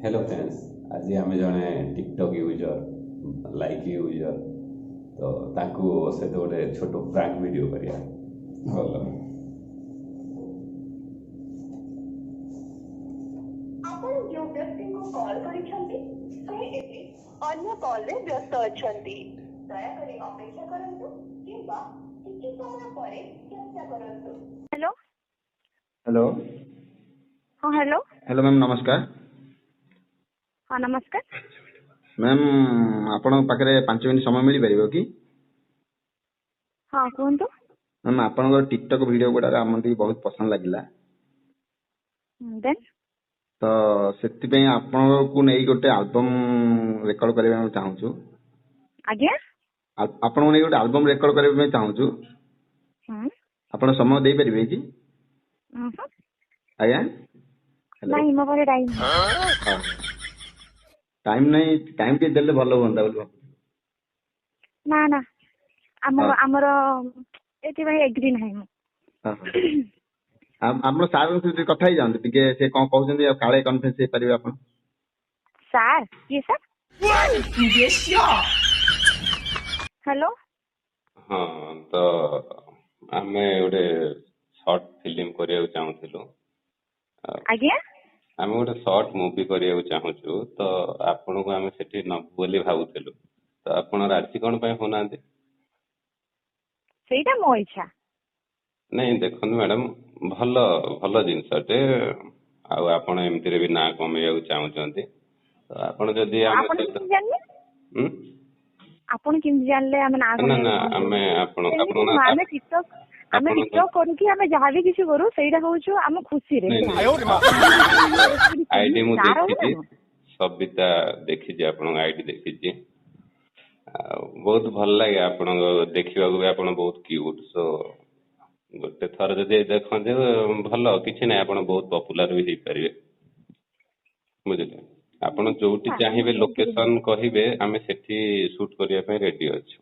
Hello friends, ଆଜି ଆମେ ଜଣେ ଟିକଟକ୍ ୟୁଜର୍, ଲାଇକ୍ ୟୁଜର୍, ତ ତାଙ୍କୁ ସହିତ ଗୋଟେ ଛୋଟ ପ୍ରାଙ୍କ ଭିଡ଼ିଓ କରିବା। ଭଲ। ଆପଣ ଯେଉଁ ବ୍ୟକ୍ତିଙ୍କୁ କଲ୍ କରିଛନ୍ତି, ସେ ଏବେ ଅନ୍ୟ କଲରେ ବ୍ୟସ୍ତ ଅଛନ୍ତି। ଦୟାକରି ଅପେକ୍ଷା କରନ୍ତୁ କିମ୍ବା କିଛି ସମୟ ପରେ ଚେଷ୍ଟା କରନ୍ତୁ। ହ୍ୟାଲୋ। ହ୍ୟାଲୋ। ହଁ, ହ୍ୟାଲୋ। ହ୍ୟାଲୋ ମ୍ୟାମ୍, ନମସ୍କାର। ହଁ, ନମସ୍କାର। ମ୍ୟାମ୍, ଆପଣଙ୍କ ପାଖରେ 5 ମିନିଟ୍ ସମୟ ମିଳିପାରିବ କି? ହଁ, କୁହନ୍ତୁ। ମ୍ୟାମ୍, ଆପଣଙ୍କର ଟିକଟକ୍ ଭିଡ଼ିଓ ଗୁଡ଼ାକ ଆମକୁ ଟିକେ ବହୁତ ପସନ୍ଦ ଲାଗିଲା। ଦେନ୍? ତ ସେଥିପାଇଁ ଆପଣଙ୍କୁ ନେଇ ଗୋଟେ ଆଲବମ୍ ରେକର୍ଡ କରିବା ପାଇଁ ଚାହୁଁଛୁ। ଆଜ୍ଞା? ଆପଣଙ୍କୁ ନେଇ ଗୋଟେ ଆଲବମ୍ ରେକର୍ଡ କରିବା ପାଇଁ ଚାହୁଁଛୁ। ଆପଣ ସମୟ ଦେଇପାରିବେ କି? ଆଜ୍ଞା, ହ୍ୟାଲୋ। ନାଇଁ, ମୋ ପାଖରେ ଟାଇମ୍ ହଁ, ଟାଇମ୍ ନାହିଁ? ଟାଇମ୍ ଟିକେ ଦେଲେ ଭଲ ହୁଅନ୍ତା ବୋଲି ଭାବୁଥିଲି। ନା ନା, ଆମର ଏଥିପାଇଁ ଏଗ୍ରି ନାହିଁ ମୁଁ। ହଁ, ଆପଣ ସାର୍ଙ୍କ ସହିତ ଟିକେ କଥା ହେଇଯାଆନ୍ତୁ ଟିକେ, ସେ କଣ କହୁଛନ୍ତି, ଆଉ କାଳେ କନଫିଡେନ୍ସ ହେଇପାରିବେ ଆପଣ। ସାର୍? କିଏ ସାର୍? ହ୍ୟାଲୋ। ହଁ, ତ ଆମେ ଗୋଟେ ସର୍ଟ ଫିଲ୍ମ କରିବାକୁ ଚାହୁଁଥିଲୁ। ଆଜ୍ଞା? ଆମେ ଗୋଟେ ସର୍ଟ ମୁଭି କରିବାକୁ ଚାହୁଁଛୁ, ତ ଆପଣଙ୍କୁ ଆମେ ସେଠି ନବୁ ବୋଲି ଭାବୁଥିଲୁ, ତ ଆପଣ ରାଜି କଣ ପାଇଁ ହଉନାହାନ୍ତି? ସେଇଟା ମୋ ଇଚ୍ଛା। ନାଇଁ, ଦେଖନ୍ତୁ ମ୍ୟାଡାମ, ଭଲ ଭଲ ଜିନିଷଟେ, ଆଉ ଆପଣ ଏମିତିରେ ବି ନାଁ କମେଇବାକୁ ଚାହୁଁଛନ୍ତି, ତ ଆପଣ ଯଦି ଆମ ଆପଣ ସହିତ କେମିତି ଜାଣିଲେ? ଉଁ? ଆପଣ କେମିତି ଜାଣିଲେ ଆମେ ନାଁ ନା ନା କମେଇବାକୁ ଚାହୁଁଛୁ? ଆମେ ଆପଣ ସେମିତି ଆପଣଙ୍କ ନୁହଁ, ଆମେ ଟିକଟକ୍, ଆମେ ଆପଣଙ୍କ ଟିକଟକ୍ କରୁ କି ଆମେ ଯାହା ବି କିଛି କରୁ, ସେଇଟା ହଉଛୁ ଆମ ଖୁସିରେ। ନାଇଁ ହେଲା। ନାଇଁ, ଆଇଡି ମୁଁ ତାର ଦେଖିଛି। ନା। ସବିତା, ଦେଖିଛି, ଆପଣଙ୍କ ଆଇଡି ଦେଖିଛି, ଆଉ ବହୁତ ଭଲ ଲାଗେ ଆପଣଙ୍କ ଦେଖିବାକୁ ବି, ଆପଣ ବହୁତ କ୍ୟୁଟ୍। ସୋ ଗୋଟେ ଥର ଯଦି ଦେଖନ୍ତି, ଭଲ କିଛି ନାହିଁ, ଆପଣ ବହୁତ ପପୁଲାର ବି ହେଇପାରିବେ, ବୁଝିଲେ? ଆପଣ ଯୋଉଠି ନା, ଚାହିଁବେ ମୁଁ ଲୋକେସନ କହିବେ, ଆମେ ସେଠି ସୁଟ୍ କରିବା ପାଇଁ ରେଡି ଅଛୁ।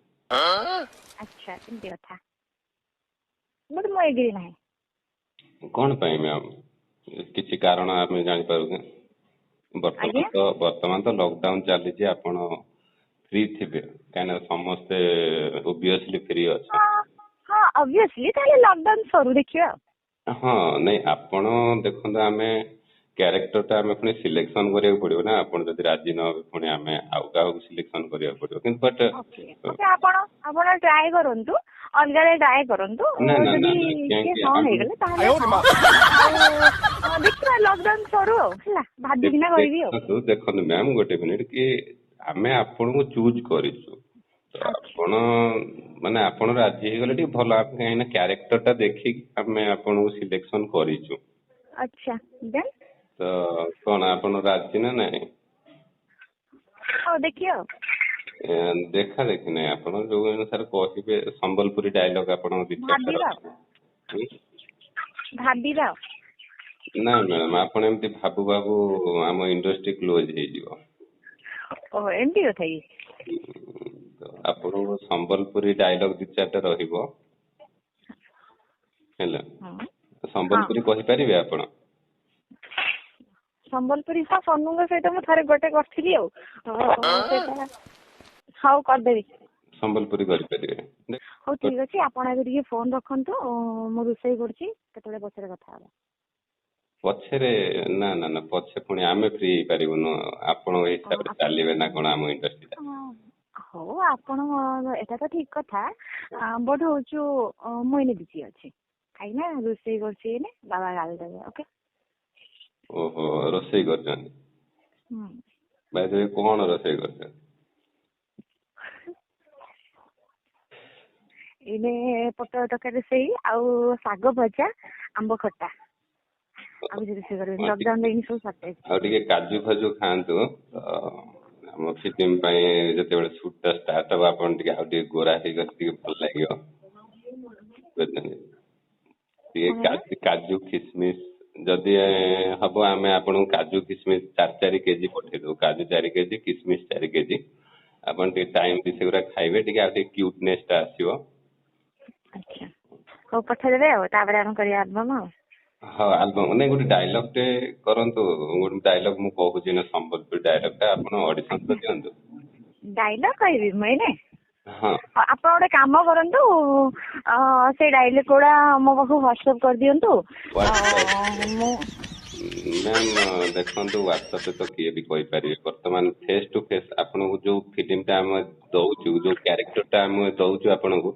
ଆଚ୍ଛା, ଏମିତି କଥା। ବଟ୍ ମୁଁ ଏଗ୍ରି ନାହିଁ। କଣ ପାଇଁ ମ୍ୟାମ୍? କିଛି କାରଣ ଆମେ ଜାଣିପାରୁ କି? ବର୍ତ୍ତମାନ ଆଜ୍ଞା? ତ ବର୍ତ୍ତମାନ ତ ଲକଡାଉନ ଚାଲିଛି, ଆପଣ ଫ୍ରି ଥିବେ, କାହିଁକିନା ସମସ୍ତେ ଓବିୟସଲି ଫ୍ରି ଅଛନ୍ତି। ହଁ, ଅବଭିୟସଲି। ତାହେଲେ ଲକଡାଉନ ସରୁ, ଦେଖିବା ଆଉ। ହଁ, ନାଇଁ, ଆପଣ ଦେଖନ୍ତୁ, ଆମେ କ୍ୟାରେକ୍ଟରଟା ଆମେ ପୁଣି ସିଲେକ୍ସନ କରିବାକୁ ପଡିବ ନା। ଆପଣ ଯଦି ରାଜି ନ ହେବେ, ପୁଣି ଆମେ ଆଉ କାହାକୁ ସିଲେକ୍ସନ କରିବାକୁ ପଡିବ, କିନ୍ତୁ ବଟ୍ ଓକେ, ଆପଣ ଟ୍ରାଏ କରନ୍ତୁ, ଅଲଗାରେ ଟ୍ରାଏ କରନ୍ତୁ। ନା ନା ନା ଯଦି ନା କିଏ କାହିଁକି ହଁ ଆମେ ହେଇଗଲେ ତାହେଲେ ହଁ, ଆଉ ଦେଖିବା ଲକଡାଉନ ସରୁ ଆଉ, ହେଲା, ଭାବିକିନା କହିବି ଆଉ। ଦେଖନ୍ତୁ, ଦେଖନ୍ତୁ ମ୍ୟାମ୍, ଗୋଟେ ମିନିଟ୍, କି ଆମେ ଆପଣଙ୍କୁ ଚୁଜ୍ କରିଛୁ, ତ ଆପଣ ମାନେ ଆପଣ ରାଜି ହେଇଗଲେ ଟିକେ ଭଲ, କାହିଁକି ନା କ୍ୟାରେକ୍ଟରଟା ଦେଖିକି ଆମେ ଆପଣଙ୍କୁ ସିଲେକ୍ସନ କରିଛୁ। ଆଚ୍ଛା, ଦେନ୍? ତ କଣ ଆପଣ ରାଜି ନା ନାଇଁ? ହଉ, ଦେଖିବା ଆଉ। ଦେଖା ଦେଖି ନାହିଁ, ଆପଣ ଯୋଉ ଅନୁସାରେ କହିବେ, ସମ୍ବଲପୁରୀ ଡାଇଲଗ ଆପଣଙ୍କ ଦି ଚାରିଟା ଭାବିବା ଆଉ। ରହିବ। ହୁଁ? ଭାବିବା ଆଉ। ନାଇଁ ମ୍ୟାଡ଼ାମ, ଆପଣ ଏମିତି ଭାବୁ ଭାବୁ ଆମ ଇଣ୍ଡଷ୍ଟ୍ରି କ୍ଲୋଜ ହେଇଯିବ। ଓହୋ, ଏମିତି କଥା କି? ତ ଆପଣଙ୍କୁ ସମ୍ବଲପୁରୀ ଡାଇଲଗ ଦି ଚାରିଟା ରହିବ, ହେଲା? ସମ୍ବଲପୁରୀ କହିପାରିବେ ଆପଣ? ସମ୍ବଲପୁରୀ? ହଁ, ସନୁଙ୍କ ସହିତ ମୁଁ ଥରେ ଗୋଟେ କରିଥିଲି, ଆଉ ସେଇଟା ହଉ, କରିଦେବି। ସମ୍ବଲପୁରୀ କରିପାରିବେ? ହଉ, ଠିକ ଅଛି, ଆପଣ ଏବେ ଟିକେ ଫୋନ ରଖନ୍ତୁ, ମୁଁ ରୋଷେଇ କରୁଛି, କେତେବେଳେ ପଛରେ କଥା ହବା। ପଛରେ? ନା ନା ନା, ପଛେ ପୁଣି ଆମେ ଫ୍ରି ହେଇପାରିବୁନୁ। ଆପଣଙ୍କ ହିସାବରେ ଚାଲିବେ ନା କଣ ଆମ ଇଣ୍ଡଷ୍ଟ୍ରିଟା? ହଉ, ଆପଣ ଏଟା ତ ଠିକ କଥା, ବଟ୍ ହଉଛୁ ମୁଁ ଏଇନେ ବିଜି ଅଛି, କାହିଁକି ନା ରୋଷେଇ କରୁଛି ଏଇନେ, ବାବା ଗାଳି ଦେବେ। ଓକେ। ଓହୋ, ରୋଷେଇ କରୁଛନ୍ତି? ହୁଁ। ବାଇ ଦ we, କଣ ରୋଷେଇ କରୁଛନ୍ତି? ଏଇନେ ପୋଟଳ ତରକାରୀ ରୋଷେଇ, ଆଉ ଶାଗ ଭଜା, ଆମ୍ବ ଖଟା, ଆଉ କିଛି ରୋଷେଇ କରିବିନି। ଲକଡାଉନ ଏଇନେ ସବୁ ସରିଯାଇଛି। ଆଉ ଟିକେ କାଜୁ ଫାଜୁ ଖାଆନ୍ତୁ, ତ ଆମ ଫିଲ୍ମ ପାଇଁ ଯେତେବେଳେ ସୁଟ୍ ଟା ଷ୍ଟାର୍ଟ ହବ, ଆପଣ ଟିକେ ଆଉ ଟିକେ ଗୋରା ହେଇଗଲେ ଟିକେ ଭଲ ଲାଗିବ, ବୁଝୁଛନ୍ତି? ଟିକେ କଣ? କାଜୁ ଖିସମିସ ଯଦି ହବ, ଆମେ ଆପଣଙ୍କୁ କାଜୁ ଖିସମିସ 4 4 କେଜି ପଠେଇଦବୁ। କାଜୁ 4 କେଜି, କିସମିସ 4 କେଜି। ଆପଣ ଟିକେ ଟାଇମ ସେଗୁରା ଖାଇବେ, ଟିକେ ଆଉ ଟିକେ କ୍ୟୁଟନେସ୍ ଟା ଆସିବ। ଆଚ୍ଛା, ହଉ, ପଠେଇଦେବେ ଆଉ, ତାପରେ ଆମେ କରିବା ଆଲବମ୍ ଆଉ। ହଁ, ଆଲବମ୍ ନାଇଁ, ଗୋଟେ ଡାଇଲଗ ଟେ କରନ୍ତୁ। ଗୋଟେ ଡାଇଲଗ ମୁଁ କହୁଛି ନା, ସମ୍ବଲପୁରୀ ଡାଇଲଗ ଟା ଆପଣ ଅଡିସନ ତ ଦିଅନ୍ତୁ। ଡାଇଲଗ କହିବି ମୁଁ ଏଇନେ? ହଁ। ଆପଣ ଗୋଟେ କାମ କରନ୍ତୁ, ସେ ଡାଇଲଗ ଗୁଡା ମୋ ପାଖକୁ ହ୍ୱାଟ୍ସଆପ କରିଦିଅନ୍ତୁ। ମୁଁ ମ୍ୟାମ୍, ଦେଖନ୍ତୁ, ହ୍ୱାଟ୍ସଆପରେ ତ କିଏ ବି କହିପାରିବେ। ବର୍ତ୍ତମାନ ଫେସ୍ ଟୁ ଫେସ୍ ଆପଣଙ୍କୁ ଯୋଉ ଫିଲ୍ମଟା ଆମେ ଦଉଛୁ, ଯୋଉ କ୍ୟାରେକ୍ଟରଟା ଆମେ ଦଉଛୁ ଆପଣଙ୍କୁ,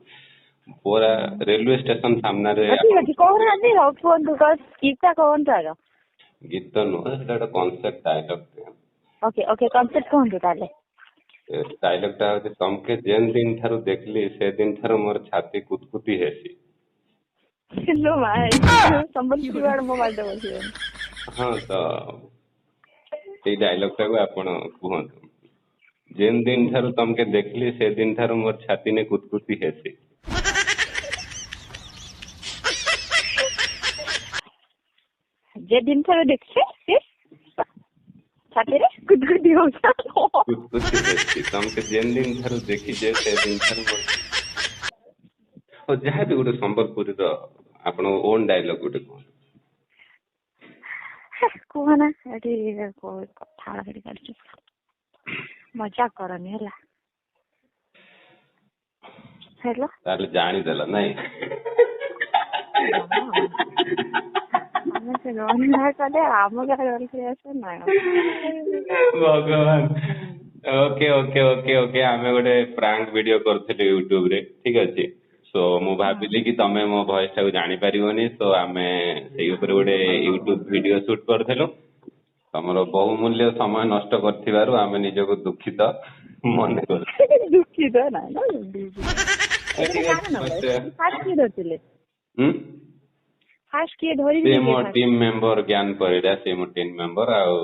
ପୁରା ରେଲୱେ ଷ୍ଟେସନ ସାମ୍ନାରେ। ଠିକ ଅଛି, କହୁନାହାନ୍ତି। ହଉ, କୁହନ୍ତୁ, ଗୀତଟା କୁହନ୍ତୁ ଆଗ। ଗୀତ ନୁହଁ, ସେଟା ଗୋଟେ concept dialogue. Okay okay, concept କୁହନ୍ତୁ ତାହେଲେ। ଡାଇଲଗ ଟା ହଉଛି, ତମକେ ଯେନ୍ ଦିନ ଠାରୁ ଦେଖିଲି, ସେ ଦିନ ଠାରୁ ମୋର ଛାତି କୁତକୁତି ହେସି। ଲୋ ମା, ସମ୍ବଲପୁରୀ ୱାର୍ଡ ମୋ ପାଟିରେ ପଶିବନି। ହଁ, ତ ସେଇ ଡାଇଲଗ ଟାକୁ ଆପଣ କୁହନ୍ତୁ, ଯେନ୍ ଦିନ ଠାରୁ ତମକେ ଦେଖିଲି, ସେ ଦିନ ଠାରୁ ମୋର ଛାତି ନେ କୁତକୁତି ହେସି। ଯେ ଦିନ ଠାରୁ ଦେଖିছে, ସେ ଛାତିରେ କୁଦକୁଦି ହଉଛି। କୁତକୁତି ହେସି। ତମକେ ଯେନ୍ ଦିନ ଠାରୁ ଦେଖିଛେ, ସେ ଦିନ ଠାରୁ ମୋର, ହଉ, ଯାହା ବି ଗୋଟେ ସମ୍ବଲପୁରୀର ଆପଣଙ୍କ ଓନ୍ ଡାଇଲଗ ଗୋଟେ କୁହନ୍ତୁ। କୁହନା, ଏଠି କଥା ସେଠି କାଟୁଛୁ। ମଜାକ କରନି ହେଲା। ହ୍ୟାଲୋ। ତାହେଲେ ଜାଣିଦେଲ ନାଇଁ? ଆମେ ସେ ରୋଲ କଲେ ଆମ ଗାଁରେ ରୋଲ ଖେଳି ଆସିବ ନା? ଭଗବାନ। ଓକେ ଓକେ ଓକେ ଓକେ, ଆମେ ଗୋଟେ ପ୍ରାଙ୍କ ଭିଡିଓ କରୁଥିଲୁ ୟୁଟ୍ୟୁବ ରେ, ଠିକ ଅଛି? ସୋ ମୁଁ ଭାବିଲି କି ତମେ ମୋ ଭଏସ ଟାକୁ ଜାଣିପାରିବନି। ସୋ ଆମେ ସେଇ ଉପରେ ଗୋଟେ ୟୁଟ୍ୟୁବ ଭିଡିଓ ସୁଟ କରିଥିଲୁ। ତମର ବହୁମୂଲ୍ୟ ସମୟ ନଷ୍ଟ କରିଥିବାରୁ ଆମେ ନିଜକୁ ଦୁଃଖିତ ମନେ କରୁଛୁ। ଦୁଃଖିତ ନା ନା। ଫାଷ୍ଟ କିଏ ଧରିଥିଲେ? ଫାଷ୍ଟ କିଏ ଧରିଥିଲେ? ସେ ମୋ ଟିମ୍ ମେମ୍ବର ଜ୍ଞାନ ପରିଡ଼ା, ସେ ମୋ ଟିମ୍ ମେମ୍ବର, ଆଉ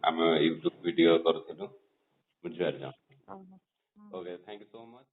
ଆମେ ୟୁଟ୍ୟୁବ ଭିଡିଓ କରୁଥିଲୁ, ବୁଝିପାରିଲ? Okay, thank you so much.